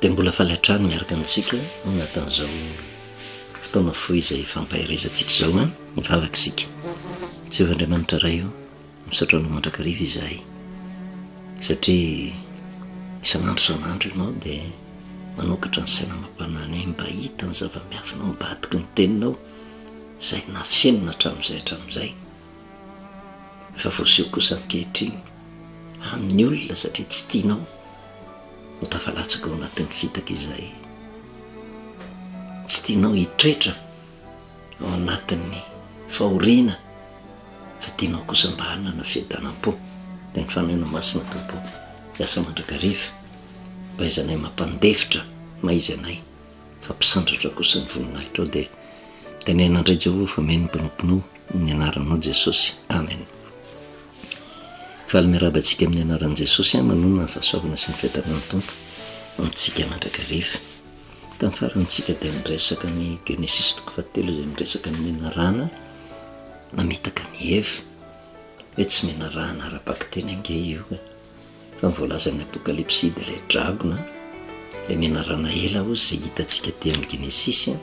Dia mbola faly hatrany miaraka amintsika ao anatin'izao fotoana fohy izay ifampaherezantsika izao an. Mivavaka isika. Jehovah Andriamanitra Ray o, misaotra anao mandrakariva izahay satria isan'andro isan'andro ianao dia manokatra ny saina amam-panahinay mba hahita ny zava-miafina ao ambadiky ny teninao izay nafenina hatramin'izay hatramin'izay fa voaseho kosa ankehitriny amin'ny olona satria tsy tianao ho tafalatsaka ao anatin'ny fitaka izahay. Tsy tianao hitoetra ao anatin'ny fahoriana fa tianao kosa mba hanana fiadanam-po. Dia ny Fanahinao Masina Tompo hiasa mandrakariva mba ahaizanay mampandefitra maha-izy anay fa mpisandratra kosa ny voninahitrao dia teneno indray Jehovah fa mino ny mpanomponao ny anaranao Jesosy. Amen. Faly miarahaba antsika amin'ny anaran'i Jesosy aho manonona ny fahasoavana sy ny fiadanan'ny Tompo amintsika mandrakariva. Tamin'ny farany tsika dia niresaka ny Genesisy toko fahatelo izay miresaka ny menarana namitaka an'i Eva. Hoe tsy menarana ara-bakiteny ange io e. Fa ny voalazan'ny Apokalypsy dia ilay dragona, ilay menarana ela hozy izay hitantsika aty amin'ny Genesisy,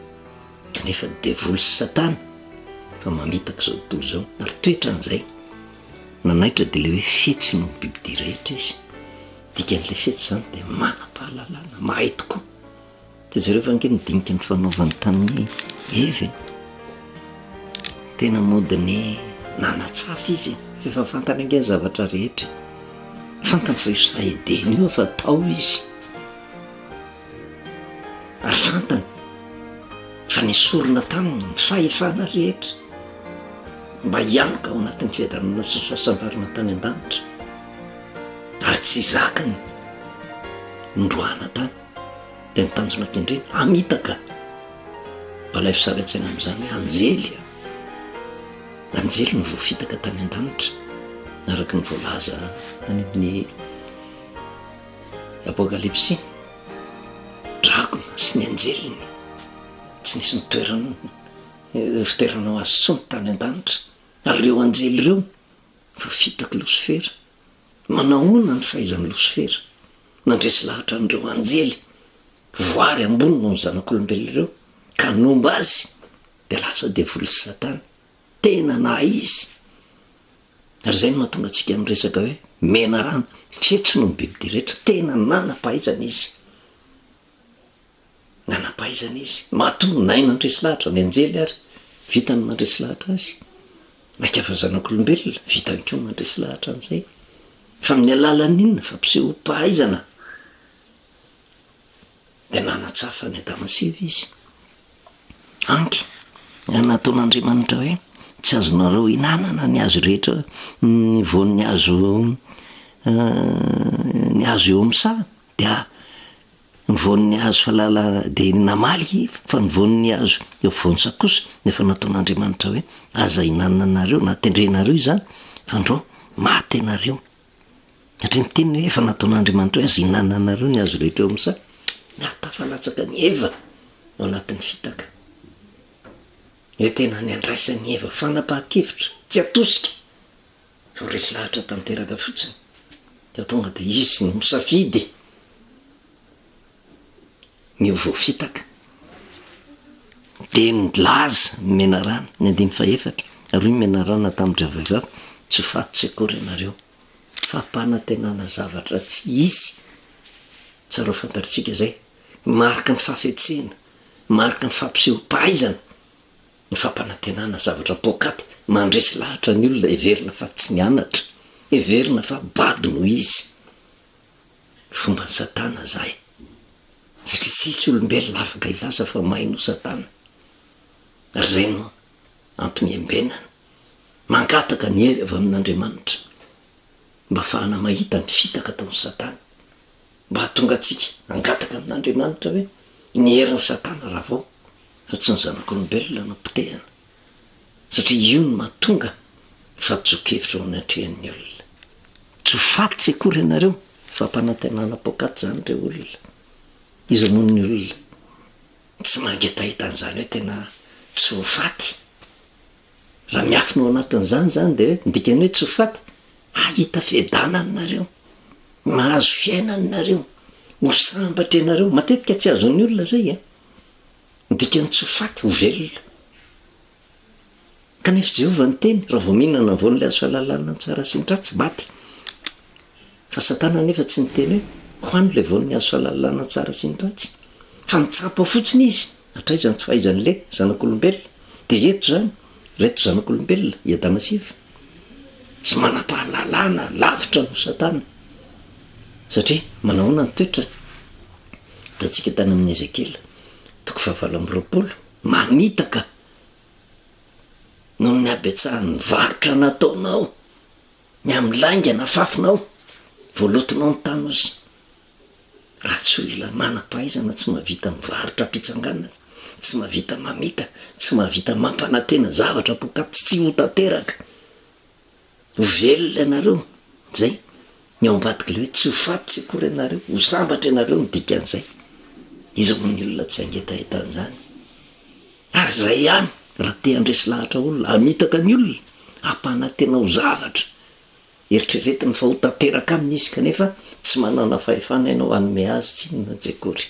kanefa devoly sy satana fa mamitaka izao tontolo izao ary toetrany izay. Nanaitra dia ilay hoe fetsy noho ny bibidia rehetra izy. Dikan'ilay fetsy izany dia manam-pahalalana, mahay tokoa. Dia jereo fa ange ny dinika nifanaovany tamin'i Eva e. Tena mody ny nanatsafa izy e. Fa efa fantany ange ny zavatra rehetra. Fantany fa io saha Edena io efa tao izy. Ary fantany fa nesorina taminy ny fahefana rehetra mba hianoka ao anatin'ny fiadanana sy ny fahasambarana tany an-danitra. Ary tsy zakany nondroahana tany. Dia ny tanjona kendreny, hamitaka. Mba alaivo sary an-tsaina amin'izany hoe anjely. Anjely no voafitaka tany an-danitra, araka ny voalaza any amin'ny Apokalypsy. Dragona sy ny anjeliny. Tsy nisy nitoerana, fitoerana ho azy intsony tany an-danitra. Ary ireo anjely ireo voafitak'i Losifera. Manahoana ny fahaizan'i Losifera nandresy lahatra an'ireo anjely voary ambony noho ny zanak'olombelona ireo ka nomba azy dia lasa devoly sy satana. Tena nahay izy. Ary izay no mahatonga antsika miresaka hoe menarana, fetsy noho ny bibidia rehetra. Tena nanam-pahaizana izy. Nanam-pahaizana izy. Matoa nahay nandresy lahatra ny anjely ary vitany ny mandresy lahatra azy. Mainka fa zanak'olombelona, vitany koa ny mandresy lahatra an'izay. Fa amin'ny alalan'ny inona? Fampisehoam-pahaizana. Dia nanatsafa an'i Adama sy Eva izy. Anky, nataon'Andriamanitra hoe tsy azonareo hinanana ny hazo rehetra, ny voan'ny hazo, ny hazo eo amin'ny saha, dia ny voan'ny hazo fahalala dia namaly i Eva fa ny voan'ny hazo eo afovoan'ny saha kosa no efa nataon'Andriamanitra hoe aza hinananareo na tendrenareo izany fandrao maty ianareo. Satria ny teniny hoe efa nataon'Andriamanitra hoe aza ihinananareo ny hazo rehetra eo amin'ny saha, nahatafalatsaka an'i Eva ao anatin'ny fitaka. Hoe tena niandraisan'i Eva fanapahan-kevitra, tsy atosika, fa resy lahatra tanteraka fotsiny. Dia tonga dia izy no misafidy ny ho voafitaka. Dia nilaza ny menarana, ny andininy fahefatra, ary hoy ny menarana tamin-dravehivavy, Tsy ho faty tsy akory ianareo. Fampanantenana zavatra tsy hisy. Tsara ho fantatritsika izay. Mariky ny fahafetsena, mariky ny fampisehoam-pahaizana, ny fampanantenana zavatra poakaty, mandresy lahatra ny olona heverina fa tsy nianatra, heverina fa bado noho izy. Fomban'i Satana izay. Satria tsisy olombelona afaka hilaza fa mahay noho Satana. Ary izay no antony iambenana. Mangataka ny hery avy amin'Andriamanitra mba hahafahana mahita ny fitaka ataon'i Satana. Mba hahatonga antsika hangataka amin'Andriamanitra hoe ny herin'i Satana ravao fa tsy ny zanak'olombelona no potehana. Satria io no mahatonga fahadisoan-kevitra eo anatrehan'ny olona. Tsy ho faty tsy akory ianareo, fampanantenana poakaty izany ireo olona. Iza moa ny olona tsy mangetaheta an'izany hoe tena tsy ho faty? Raha miafina ao anatin'izany izany dia hoe ny dikan'ny hoe tsy ho faty, hahita fiadanana nareo, mahazo fiainana nareo. Ho sambatra ianareo. Matetika tsy azon'ny olona izay e. Ny dikan'ny tsy ho faty, ho velona. Kanefa Jehovah niteny, raha vao mihinana ny voan'ilay hazo fahalalana ny tsara sy ny ratsy, maty. Fa Satana anefa tsy niteny hoe, hohano ilay voan'ny hazo fahalalana ny tsara sy ny ratsy. Fa nitsapa fotsiny izy, hatraiza ny fahaizan'ilay zanak'olombelona. Dia eto izany, ireto zanak'olombelona, i Adama sy Eva, tsy manam-pahalalana lavitra noho Satana. Satria manahoana ny toetrany? Hitantsika tany amin'ny Ezekiela, toko fahavalo amby 20, mamitaka noho ny habetsahan'ny varotra nataonao, ny amin'ny lainga nafafinao, voalotonao ny tany ozy. Raha tsy olona manam-pahaizana tsy mahavita mivarotra am-pitsanganana, tsy mahavita mamita, tsy mahavita mampanantena zavatra poakaty tsy ho tanteraka. Ho velona ianareo, izay ny ao ambadik'ilay hoe tsy ho faty tsy akory ianareo, ho sambatra ianareo no dikan'izay. Iza moa ny olona tsy hangetaheta an'izany? Ary izay ihany, raha te handresy lahatra olona, hamitaka ny olona, hampanantena ho zavatra eritreretiny fa ho tanteraka aminy izy kanefa tsy manana fahefana ianao hanome azy tsinona tsy akory.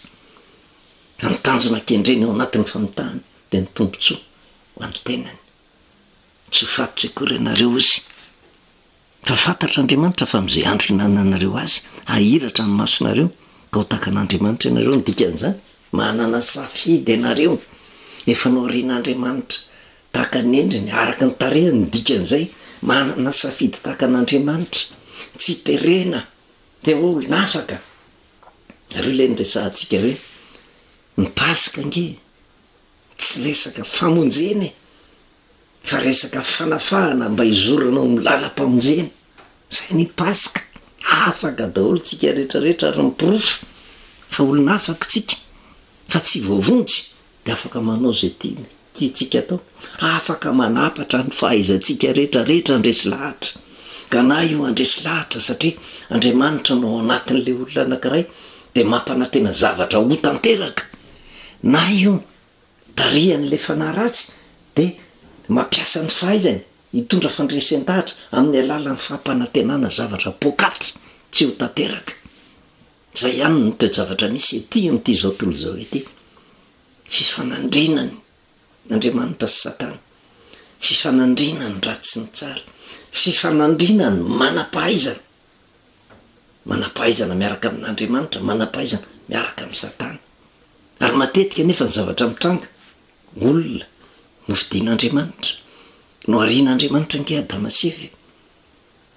Fa ny tanjona kendreny ao anatin'ny famitahana dia ny tombontsoa ho an'ny tenany. Tsy ho faty tsy akory ianareo hozy. Fa fantatr'Andriamanitra fa amin'izay andro hinananareo azy, hahiratra ny masonareo, ka ho tahaka an'Andriamanitra ianareo. Ny dikan'izany, manana safidy ianareo. Efa noharian'Andriamanitra tahaka ny endriny, araka ny tarehiny, ny dikan'izay, manana safidy tahaka an'Andriamanitra. Tsy terena te ho olon'afaka. Ary io ilay niresahantsika hoe, ny Paska ange tsy resaka famonjena e! Fa resaka fanafahana mba hizorana ao amin'ny lalam-pamonjena. Izay ny Paska. Afaka daholo tsika rehetra rehetra ary ny porofo fa olona afaka tsika fa tsy voavonjy dia afaka manao izay tiany tiantsika atao. Afaka manapatra ny fahaizantsika rehetra rehetra handresy lahatra. Ka na io handresy lahatra satria Andriamanitra no ao anatin'ilay olona anankiray dia mampanantena zavatra ho tanteraka. Na io tarihan'ilay fanahy ratsy dia mampiasa ny fahaizany hitondra fandresen-dahatra amin'ny alalan'ny fampanantenana zavatra poakaty tsy ho tanteraka. Izay ihany no toe-javatra misy ety amin'ity izao tontolo izao ity. Fifanandrinany Andriamanitra sy Satana, fifanandrinany ratsy sy ny tsara, fifanandrinany manam-pahaizana. Manam-pahaizana miaraka amin'Andriamanitra, manam-pahaizana miaraka amin'i Satana. Ary matetika anefa ny zavatra mitranga, olona nofidin'Andriamanitra, noharian'Andriamanitra ange Adama sy Eva e.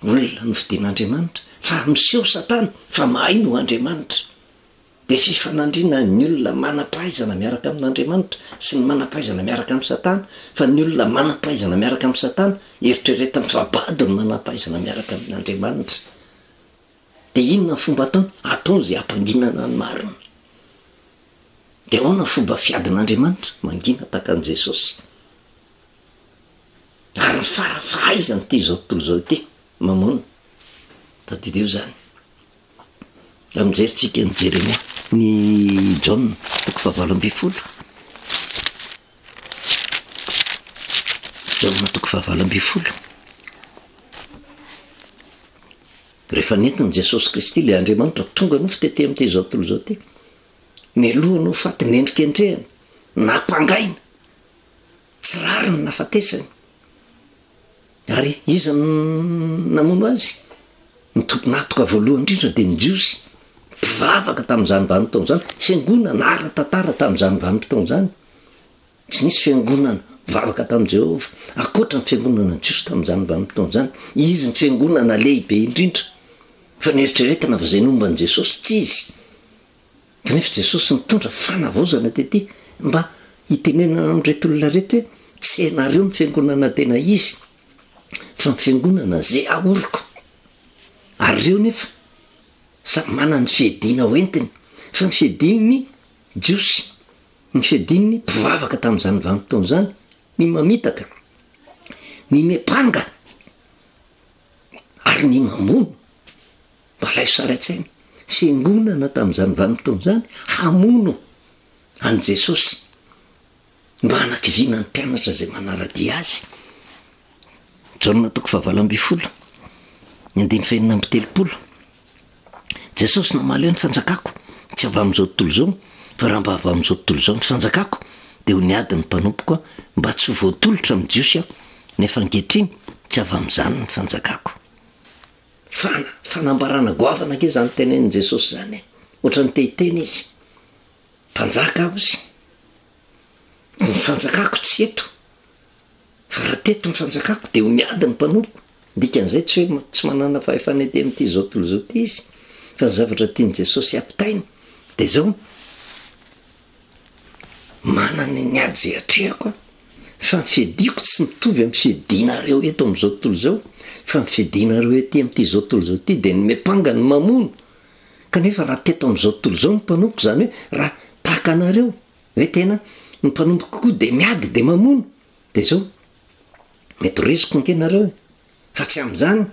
Olona nofidin'Andriamanitra, fa miseho Satana fa mahay noho Andriamanitra. Dia fifanandriana ny olona manam-pahaizana miaraka amin'Andriamanitra sy ny manam-pahaizana miaraka amin'i Satana, fa ny olona manam-pahaizana miaraka amin'i Satana eritreretiny fa bado ny manam-pahaizana miaraka amin'Andriamanitra. Dia inona ny fomba ataony? Ataony izay hampanginana ny marina. Dia ahoana ny fomba fiadin'Andriamanitra? Mangina tahaka an'i Jesosy. Ary ny fara-fahaizan'ity izao tontolo izao ity, mamono. Tadidio izany. Raha mijery tsika ny Jeremia, ny Jaona toko fahavalo ambin'ny folo. Jaona toko fahavalo ambin'ny folo. Rehefa nentin'i Jesosy Kristy ilay Andriamanitra tonga nofo tety amin'ity izao tontolo izao ity, nelohany ho faty, nendrikendrehana, nampangaina, tsy rariny nafatesany. Ary iza no namono azy? Ny tompon'antoka voalohany indrindra dia ny Jiosy, mpivavaka tamin'izany vanim-potoana izany, fiangonana ara-tantara tamin'izany vanim-potoana izany. Tsy nisy fiangonana nivavaka tamin'i Jehovah, ankoatra ny fiangonana jiosy tamin'izany vanim-potoana izany. Izy ny fiangonana lehibe indrindra. Fa neritreretina fa izay nomba an'i Jesosy tsy izy. Kanefa Jesosy nitondra fanavaozana tety mba hitenenana amin'ireto olona ireto hoe, tsy ianareo ny fiangonana tena izy, fa ny fiangonana ze aoriko. Ary ireo nefa samy manana ny fiadiana ho entiny, fa ny fiadian'ny Jiosy, ny fiadian'ny mpivavaka tamin'izany vanim-potoana izany, ny mamitaka, ny miampanga, ary ny mamono. Mba alaivo sary an-tsaina, fiangonana tamin'izany vanim-potoana izany hamono an'i Jesosy mba hanakiviana ny mpianatra izay manara-dia azy. Jaona toko fahavalo ambin'ny folo, ny andininy fahenina amby telopolo. Jesosy namaly hoe ny fanjakako. Tsy avy amin'izao tontolo izao, fa raha mba avy amin'izao tontolo izao ny fanjakako, dia ho niady ny mpanompoko aho, mba tsy ho voatolotra amin'ny Jiosy aho, nefa ankehitriny tsy avy amin'izany ny fanjakako. Fana, fanambarana goavana ange izany tenenin'i Jesosy izany e! Ohatran'ny te hiteny izy, Mpanjaka aho izy, ny fanjakako tsy eto, fa raha teto ny fanjakako dia ho niady ny mpanompoko. Ny dikan'izay tsy hoe tsy manana fahefana ety amin'ity izao tontolo izao ity izy, fa ny zavatra tian'i Jesosy hampitaina dia izao, Manana ny ady izay atrehako aho, fa ny fiadiako tsy mitovy amin'ny fiadianareo eto amin'izao tontolo izao, fa ny fiadianareo ety amin'ity izao tontolo izao ity dia ny miampanga ny mamono. Kanefa raha teto amin'izao tontolo izao ny mpanompoko, izany hoe raha tahaka anareo, hoe tena ny mpanompoko koa dia miady dia mamono, dia izao, mety ho resiko ange nareo e! Fa tsy amin'izany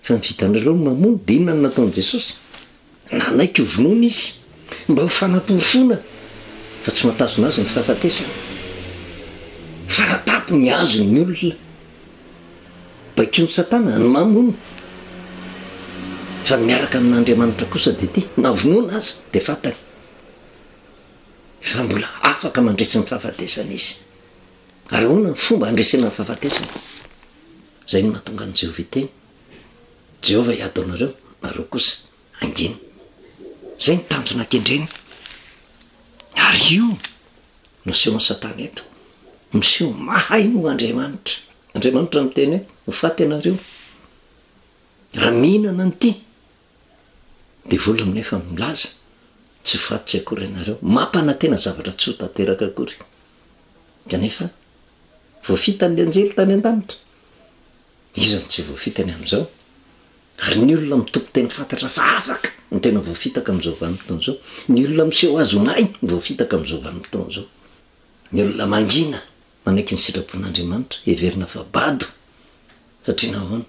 fa ny vitanareo no mamono, dia inona no nataon'i Jesosy? Nanaiky ho vonoina Izy mba ho fanaporofoana fa tsy mahatazona Azy ny fahafatesana. Faratapony azon'ny olona baikoin'i Satana ny mamono, fa ny miaraka amin'Andriamanitra kosa dia ity, na vonoina aza dia fantany fa mbola afaka mandresy ny fahafatesana izy. Ary ahoana ny fomba handresena ny fahafatesana? Izay no mahatonga an'i Jehovah hiteny, Jehovah hiady ho anareo, nareo kosa hangina. Izay ny tanjona kendreny. Ary io no asehon'i Satana eto. Miseho mahay noho Andriamanitra. Andriamanitra miteny hoe, ho faty ianareo raha mihinana an'ity. Devoly nefa milaza, tsy ho faty tsy akory ianareo. Mampanantena zavatra tsy ho tanteraka akory. Kanefa voafitan'ny anjely tany an-danitra. Iza no tsy voafitany amin'izao? Ary ny olona mitompo teny fantatra fa afaka no tena voafitaka amin'izao vanim-potoana izao. Ny olona miseho azy ho mahay no voafitaka amin'izao vanim-potoana izao. Ny olona mangina manaiky ny sitrapon'Andriamanitra, heverina fa bado. Satria nahoana?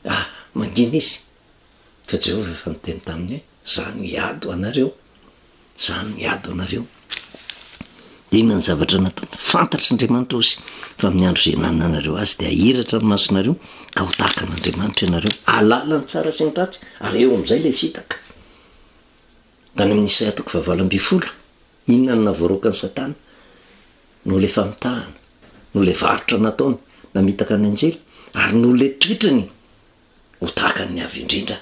Ah, mangina izy. Fa Jehovah efa niteny taminy hoe, Izaho no hiady ho anareo. Izaho no hiady ho anareo. Dia inona ny zavatra nataony? Fantatr'Andriamanitra hozy fa amin'ny andro izay hinananareo azy dia hahiratra ny masonareo ka ho tahaka an'Andriamanitra ianareo, hahalala ny tsara sy ny ratsy, ary eo amin'izay ilay fitaka. Tany amin'ny Isaia toko fahavalo ambinifolo, inona no navoaroakan'i Satana? Noho ilay famitahana, noho ilay varotra nataony, namitaka ny anjely, ary noho ilay toetrany ho tahaka ny Avo Indrindra.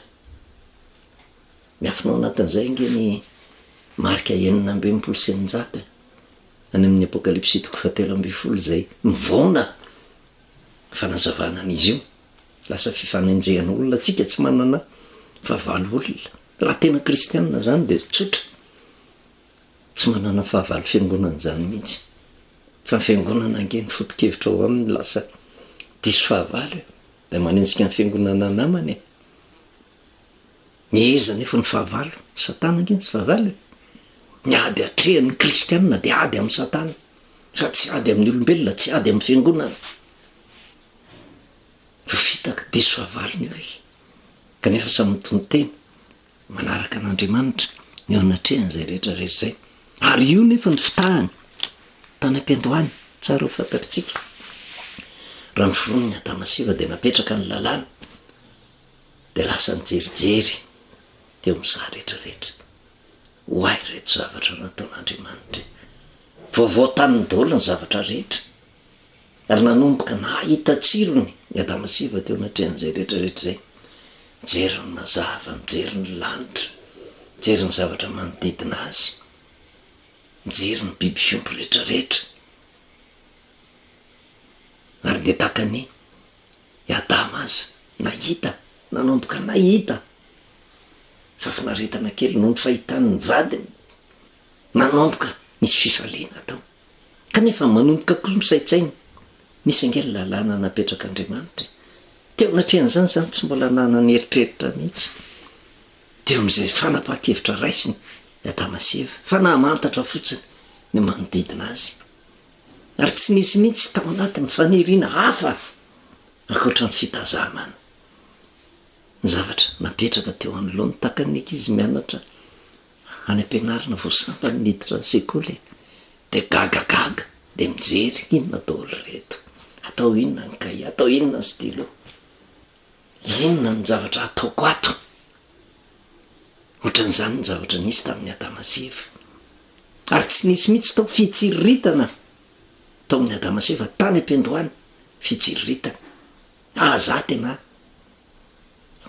Miafina ao anatin'izay ange ny marika 666 e, any amin'ny Apokalypsy toko fahatelo ambinifolo izay mivaona fanazavana an'izy io. Lasa fifanenjehana olona tsika tsy manana fahavalo olona. Raha tena kristianina izany dia tsotra. Tsy manana fahavalo fiangonana izany mihitsy. Fa ny fiangonana ange ny foto-kevitra ao aminy lasa diso fahavalo e. Dia manenjika ny fiangonana namany e. Mieza anefa ny fahavalo. Satana ange ny fahavalo e. Ny ady atrehan'ny kristianina dia ady amin'i Satana. Fa tsy ady amin'ny olombelona, tsy ady amin'ny fiangonana. Voafitaka, diso fahavalo ny iray. Kanefa samy mitono-tena. Manaraka an'Andriamanitra eo anatrehan'izay rehetra rehetra izay. Ary io nefa ny fitahany tany am-piandohany, tsara ho fantatritsika. Raha noforonina i Adama sy Eva dia napetraka ny lalàna, dia lasa nijerijery teo amin'ny saha rehetra rehetra. Ho ahy ireto zavatra nataon'Andriamanitra e. Vaovao taminy daholo ny zavatra rehetra. Ary nanomboka nahita tsirony i Adama sy Eva teo anatrehan'izay rehetra rehetra izay. Mijery ny mazava, mijery ny lanitra, mijery ny zavatra manodidina azy, mijery ny biby fiompy rehetra rehetra. Ary dia tahaka ny i Adama aza, nahita, nanomboka nahita fahafinaretana kely noho ny fahitany ny vadiny, nanomboka nisy fifaliana tao. Kanefa manomboka koa misaintsaina, misy ange ny lalàna napetrak'Andriamanitra e! Teo anatrehan'izany izany tsy mbola nanana eritreritra mihitsy teo amin'izay fanapahan-kevitra raisiny i Adama sy Eva, fa nahamantatra fotsiny ny manodidina azy. Ary tsy nisy mihitsy tao anatiny faniriana hafa ankoatra ny fitazamana ny zavatra napetraka teo anoloany tahaka ny ankizy mianatra Any am-pianarana vao sambany niditra ny sekoly dia gagagaga dia mijery inona daholo ireto, atao inona ny kahie, atao inona ny stylo, inona ny zavatra ataoko ato. Ohatran'izany ny zavatra nisy tamin'i Adama sy Eva. Ary tsy nisy mihitsy tao fitsiriritana tao amin'i Adama sy Eva tany am-piandohana, fitsiriritana. Ah, za tena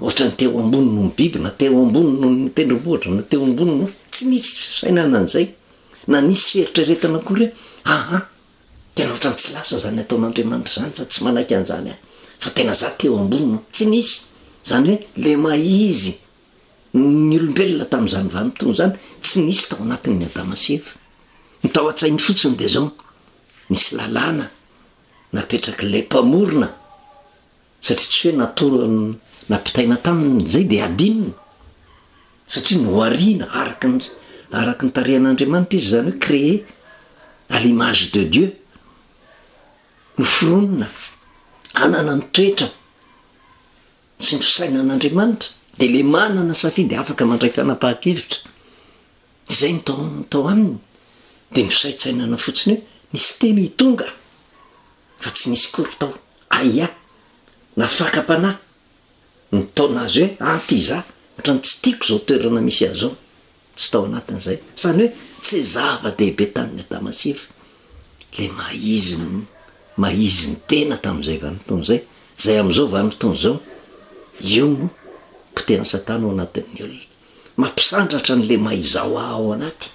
ohatran'ny teo ambony noho ny biby, na teo ambony noho ny tendrombohitra, na teo ambony noho, tsy nisy fisainana an'izay, na nisy fieritreretana akory hoe, aha, tena ohatran'ny tsy lasa izany ataon'Andriamanitra izany fa tsy manaiky an'izany aho, fa tena za teo ambony noho, tsy nisy, izany hoe le maha izy ny olombelona tamin'izany vanim-potoana izany, tsy nisy tao anatin'ny Adama sy Eva. Ny tao an-tsainy fotsiny dia izao, nisy lalàna napetrak'ilay Mpamorona, satria tsy hoe natoro nampitaina taminy izay dia hadinony, satria nohariana araka ny araka ny tarehin'Andriamanitra izy, izany hoe créé à l'image de Dieu, noforonina hanana ny toetra sy ny fisainan'Andriamanitra, dia ilay manana safidy afaka mandray fanapahan-kevitra. Izay no tao tao aminy, dia nosaintsainana fotsiny hoe nisy teny tonga fa tsy nisy akory tao ahiahy na fakam-panahy nitaona azy hoe anty izaho, ohatran'ny tsy tiako izao toerana misy ahy izao. Tsy tao anatin'izay. Izany hoe tsy zava-dehibe tamin'i Adama sy Eva ilay maha izy ny maha izy ny tena tamin'izay vanim-potoana izay, izay amin'izao vanim-potoana izao, io no potehan'i Satana ao anatin'ny olona. Mampisandratra an'ilay maha izaho ahy ao anaty,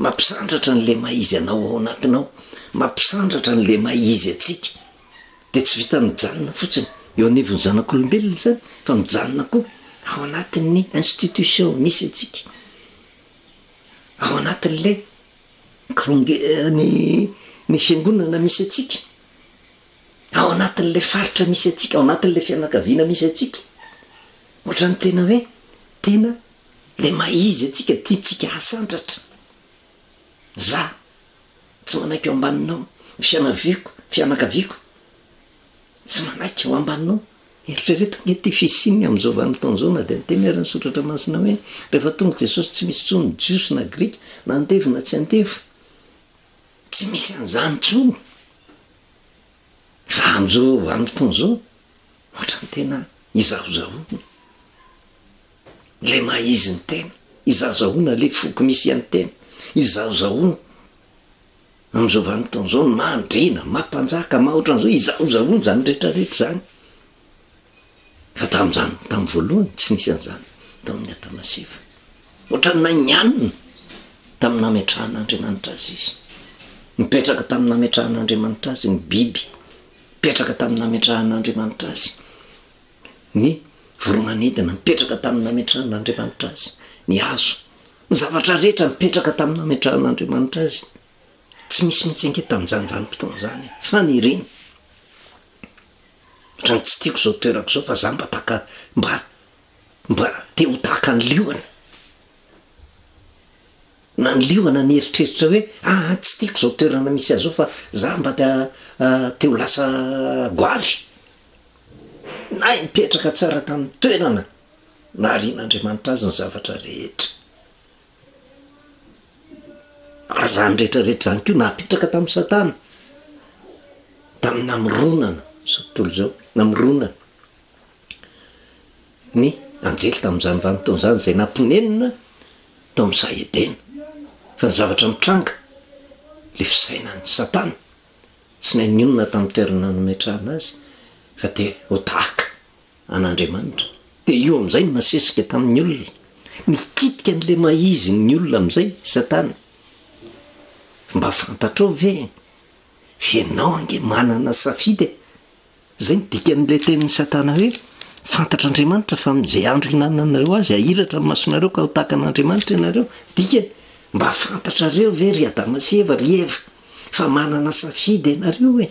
mampisandratra an'ilay maha izy anao ao anatinao, mampisandratra an'ilay maha izy antsika. Dia tsy vitan'ny mijanona fotsiny eo anivon'ny zanak'olombelona izany fa mijanona koa ao anatin'ny institution misy antsika, ao anatin'ilay kronge ny ny fiangonana misy antsika, ao anatin'ilay faritra misy antsika, ao anatin'ilay fianakaviana misy antsika. Ohatran'ny tena hoe tena ilay maha izy antsika tiantsika hasandratra. Za tsy manaiky eo ambaninao, ny fianaviako, fianakaviako tsy manaiky eo ambaninao. Eritrereto ange ity fisiany amin'izao vanim-potoana izao na dia niteny ary ny soratra masina hoe rehefa tonga Jesosy tsy misy intsony Jiosy na Grika na andevo na tsy andevo. Tsy misy an'izany intsony. Fa amin'izao vanim-potoana izao ohatran'ny tena izahozahoana. Ilay maha izy ny tena, izahozahoana ilay foko misy an'ny tena, izahozahoana amin'izao vanim-potoana izao ny maha andriana, maha mpanjaka, maha ohatran'izao, izahozahoana izany rehetra rehetra izany. Fa tamin'izany, tamin'ny voalohany tsy nisy an'izany tao amin'ny Adama sy Eva. Ohatran'ny nainganina tamin'ny nametrahan'Andriamanitra azy izy. Nipetraka tamin'ny nametrahan'Andriamanitra azy ny biby, nipetraka tamin'ny nametrahan'Andriamanitra azy ny voromanidina, nipetraka tamin'ny nametrahan'Andriamanitra azy ny hazo, ny zavatra rehetra nipetraka tamin'ny nametrahan'Andriamanitra azy. Tsy misy mihitsy ange tamin'izany vanim-potoana izany e, faniriana. Ohatran'ny tsy tiako izao toerako izao fa za mba taka mba mba te ho tahaka ny liona. Na ny liona nieritreritra hoe aa tsy tiako izao toerana misy ahy izao fa za mba te ho lasa goavy. Nahay nipetraka tsara tamin'ny toerana naharian'Andriamanitra azy ny zavatra rehetra. Ary izany rehetra rehetra izany koa napetraka tamin'i Satana, tamin'ny namoronana izao tontolo izao, namoronana ny anjely tamin'izany vanim-potoana izany izay namponenina tao amin'ny saha Edena. Fa ny zavatra mitranga, ilay fisainan'i Satana, tsy nahay nionona tamin'ny toerana nametrahana azy fa te ho tahaka an'Andriamanitra. Dia io amin'izay no nasesika tamin'ny olona. Nikitika an'ilay maha izy ny olona amin'izay Satana. Mba fantatrao ve fa ianao ange manana safidy e? Izay no dikan'ilay tenin'i Satana hoe, Fantatr'Andriamanitra fa amin'izay andro hihinananareo azy, hahiratra ny masonareo ka ho tahaka an'Andriamanitra ianareo. Dikany, mba fantatrareo ve ry Adama sy Eva, ry Eva, fa manana safidy ianareo e?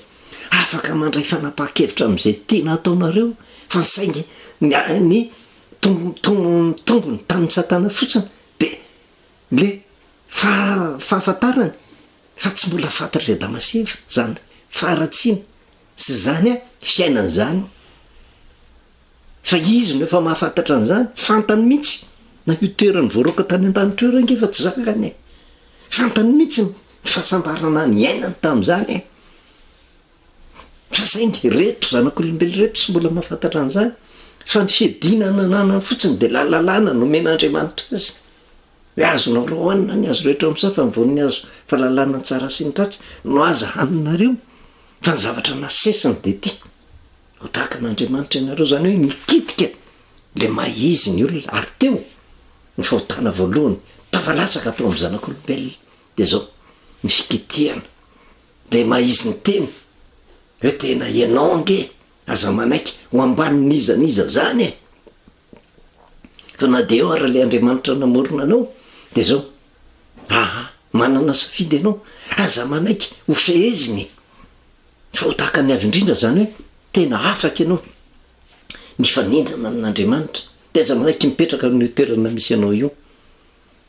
Afaka mandray fanapahan-kevitra amin'izay tiana hataonareo fa saingy ny ny tombony tamin'i Satana fotsiny dia le fahafantarany fa tsy mbola fantatr'i Adama sy Eva izany faharatsiana sy izany fiainana izany fa izy no efa mahafantatra an'izany, fantany mihitsy na io toerany voaroaka tany an-danitra io ary ange fa tsy zakany e, fantany mihitsy ny fahasambarana niainany tamin'izany e, fa saingy ireto zanak'olombelona ireto tsy mbola mahafantatra an'izany. Fa ny fiadiana nananany fotsiny dia lalalana nomen'Andriamanitra azy. Hoe azonareo hohanina ny hazo rehetra ao amin'ny saha fa ny voan'ny hazo fahalalana ny tsara sy ny ratsy no aza haninareo. Fa ny zavatra nasesiny dia ity, ho tahaka an'Andriamanitra ianareo, izany hoe nikitika ilay maha izy ny olona, ary teo ny fahotana voalohany tafalatsaka tao amin'ny zanak'olombelona dia izao, ny fikitihana ilay maha izy ny tena, hoe tena ianao ange aza manaiky ho ambanin'iza n'iza zany e! Fa na dia eo ary ilay Andriamanitra namorona anao dia izao, aa manana safidy ianao, aza manaiky ho feheziny fa ho tahaka ny avy indrindra izany hoe tena afaka ianao mifaninana amin'Andriamanitra, dia aza manaiky mipetraka amin'io toerana misy anao io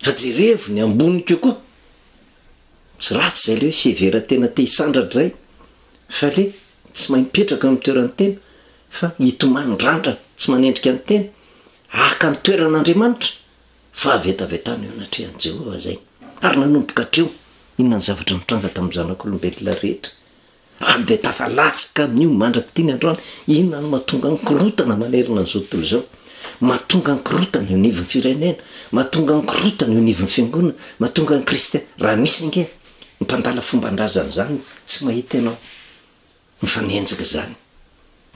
fa jerevo ny ambony kokoa. Tsy ratsy izay le hoe fiheveran-tena te hisandratra izay fa le tsy mahay mipetraka amin'ny toeran'ny tena fa hitomany randrana tsy manendrika ny tena haka ny toeran'Andriamanitra, fahavetavetana eo anatrehan'i Jehovah izay. Ary nanomboka hatreo, inona ny zavatra nitranga tamin'ny zanak'olombelona rehetra? Ary dia tafalatsaka amin'io mandrak'ity ny androany, inona no mahatonga ny korontana manerana an'izao tontolo izao? Mahatonga ny korontana eo anivon'ny firenena, mahatonga ny korontana eo anivon'ny fiangonana, mahatonga ny kristiana, raha misy ange ny mpandala fomban-drazana izany tsy mahita ianao mifanenjika izany.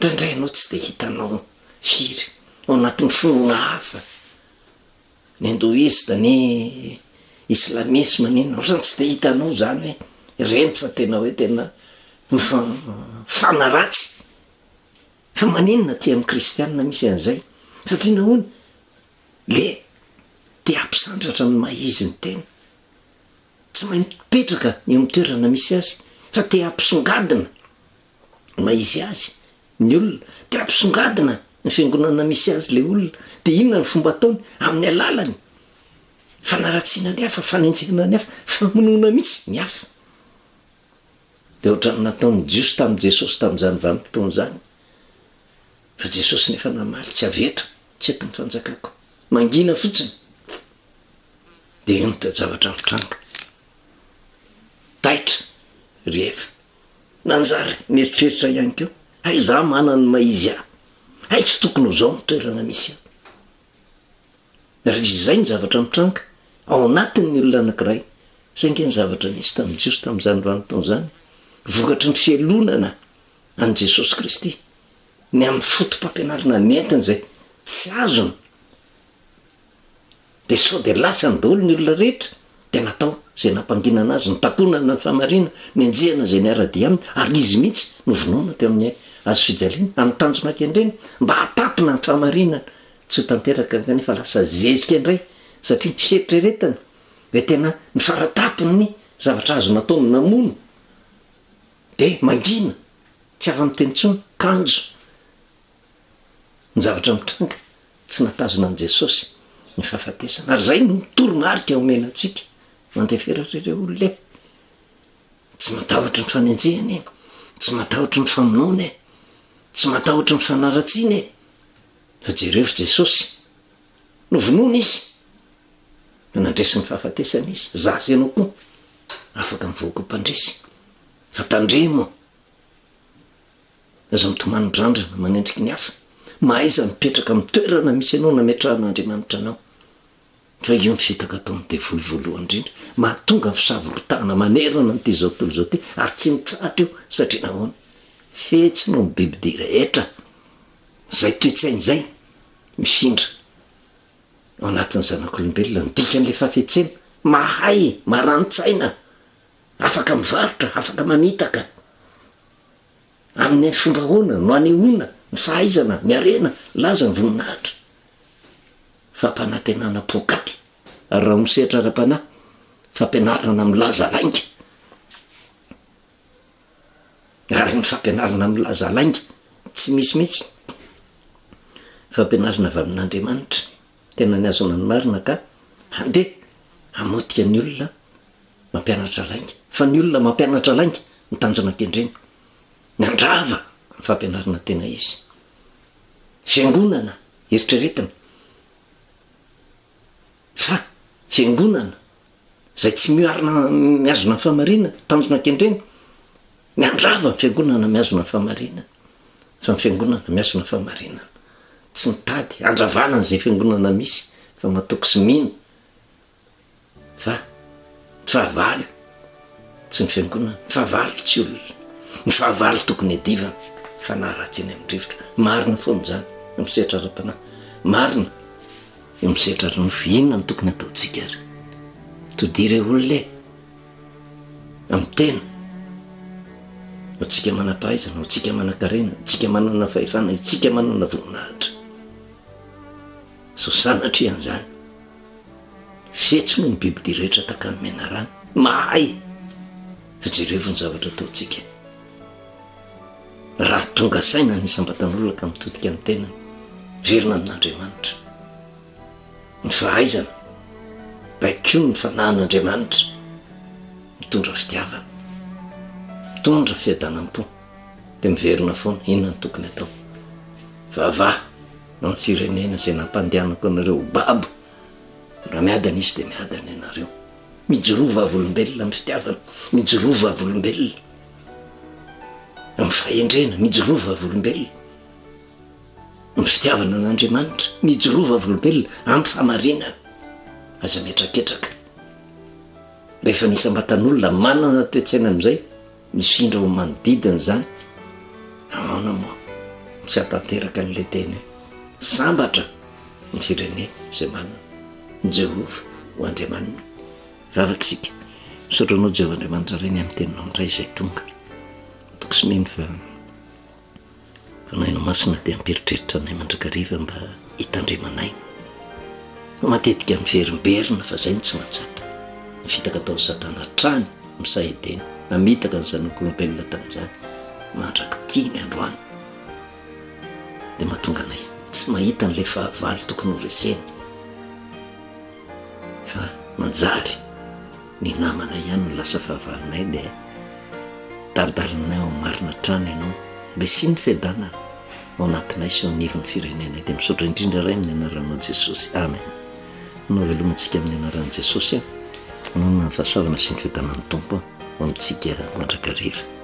Indraindray ianao tsy dia hitanao firy ao anatin'ny finoana hafa. Ny hindoista, ny islamisme, ny inona, ohatrany tsy dia hitanao izany hoe ireny fa tena hoe tena mifanaratsy. Fa maninona aty amin'ny kristianina misy an'izay? Satria nahoana? Le te hampisandratra ny maha izy ny tena. Tsy mahay mipetraka eo amin'ny toerana misy azy fa te hampisongadina ny maha izy azy ny olona, te hampisongadina ny fiangonana misy azy ilay olona, dia inona ny fomba ataony? Amin'ny alalan'ny fanaratsiana ny hafa, fanenjehana ny hafa, famonoana mihitsy ny hafa. Dia ohatran'ny nataon'ny Jiosy tamin'i Jesosy tamin'izany vanim-potoana izany. Fa Jesosy nefa namaly, tsy avy eto, tsy eto ny fanjakako. Mangina fotsiny. Dia io ny toe-javatra mitranga. Taitra ry Eva. Nanjary nieritreritra ihany koa, hay izaho manana ny maha izy ahy. Hay tsy tokony ho izao ny toerana misy ahy. Rehefa izay ny zavatra mitranga ao anatin'ny olona anankiray, izay ange ny zavatra nisy tamin'ny Jiosy tamin'izany vanim-potoana izany, vokatry ny fialonana an'i Jesosy Kristy, ny amin'ny foto-pampianarana nentiny izay tsy azony. Dia sao dia lasany daholo ny olona rehetra, dia natao izay nampanginana azy, nitakonana ny fahamarinana, nenjehina izay niara-dia aminy, ary izy mihitsy novonoina teo amin'ny hazo fijaliana, amin'ny tanjona kendrena, mba hahatapina ny fahamarinana tsy ho tanteraka kanefa lasa zezika indray, satria ny fieritreretana hoe tena ny faratapony zavatra azo natao ny namono, dia mangina, tsy afa-miteny intsony, kanjo Ny zavatra mitranga, tsy nahatazona an'i Jesosy ny fahafatesana. Ary izay no toromarika omena antsika. Mandefera ry ireo olona e! Tsy matahotra ny fanenjehana e! Tsy matahotra ny famonoana e! Tsy matahotra ny fanaratsiana e! Fa jereo ry Jesosy, novonoina Izy, fa nandresy ny fahafatesana Izy. Za sy ianao koa afaka mivoaka ho mpandresy. Fa tandremo! Aza mitomany mirandrana manendriky ny hafa. Mahaiza mipetraka amin'ny toerana misy anao nametrahan'Andriamanitra anao. Fa io ny fitaka ataon'ny devoly voalohany indrindra, mahatonga ny fisavoritahana manerana an'ity izao tontolo izao ity, ary tsy mitsahatra io, satria nahoana? Fetsy noho ny bibidia rehetra izay toe-tsaina izay mifindra ao anatin'ny zanak'olombelona. Ny dikan'ilay fahafetsena, mahay, marani-tsaina, afaka mivarotra, afaka mamitaka. Amin'ny fomba ahoana no anehoana ny fahaizana, ny harena, laza, ny voninahitra? Fampanantenana poakaty ary raha amin'ny sehatra ara-panahy, fampianarana milaza lainga. Ary ny fampianarana milaza lainga tsy misy mihitsy. Fampianarana avy amin'Andriamanitra, tena nihazona ny marina ka handeha hamotika ny olona mampianatra lainga, fa ny olona mampianatra lainga ny tanjona kendreny, ny handrava ny fampianarana tena izy. Fiangonana eritreretina fa fiangonana izay tsy miarina mihazona ny fahamarinana, tanjona kendrena, ny handrava ny fiangonana mihazona ny fahamarinana, fa ny fiangonana mihazona ny fahamarinana. Tsy mitady handravana an'izay fiangonana misy fa matoky sy mino fa ny fahavalo tsy ny fiangonana, ny fahavalo tsy olona, ny fahavalo tokony hiadivana fanahy ratsy eny amin'ny rivotra. Marina foana izany amin'ny sehatra ara-panahy, marina eo amin'ny sehatra ara-nofo. Inona no tokony hataontsika ary? Todia ireo olona e! Amin'ny tena, ho antsika manam-pahaizana, ho antsika manan-karena, antsika manana fahefana, isika manana voninahitra. Sao sanatria an'izany. Fetsy moa ny bibidia rehetra tahaka ny menarana. Mahay! Fa jerevo ny zavatra ataontsika. Raha tonga saina ny isam-batan'olona ka mitodika amin'ny tenany, velona amin'Andriamanitra. Ny fahaizana, baikoa ny fanahin'Andriamanitra, mitondra fitiavana, mitondra fiadanam-po, dia miverina foana, inona no tokony atao? Vavaha amin'ny firenena izay nampandehanako anareo ho babo, raha miadana izy dia miadana ianareo. Mijoroa vavolombelona amin'ny fitiavana, mijoroa vavolombelona amin'ny fahendrena, mijoroa vavolombelona. Ny fitiavana an'Andriamanitra, mijoroa vavolombelona amin'ny fahamarinana, aza mihetraketraka. Rehefa ny isam-batan'olona manana toe-tsaina amin'izay, mifindra ho manodidina izany, ahoana moa tsy hahatanteraka an'ilay teny hoe, Sambatra ny firenena izay manana an'i Jehovah ho Andriamaniny. Vavaka isika. Misaotra anao Jehovah Andriamanitra Ray ny amin'ny teninao indray izay tonga. Matoky sy mino fa Fanahinao Masina dia hampieritreritra anay mandrakariva mba hitandremanay. Fa matetika miverimberina fa izay no tsy mahatsapa. Ny fitaka ataon'i Satana hatrany amin'ny saha Edena, namitaka ny zanak'olombelona tamin'izany, mandrak'ity ny androany. Dia mahatonga anay tsy mahita an'ilay fahavalo tokony horesena. Fa manjary ny namana ihany no lasa fahavalonay dia taridalinay ao amin'ny marina hatrany ianao. Mba hisian'ny fiadanana ao anatinay sy eo anivon'ny firenenay. Dia misaotra indrindra Ray amin'ny anaranao Jesosy. Amen. Manao veloma antsika amin'ny anaran'i Jesosy aho. Manonona ny fahasoavana sy ny fiadanan'ny Tompo ho amintsika mandrakariva.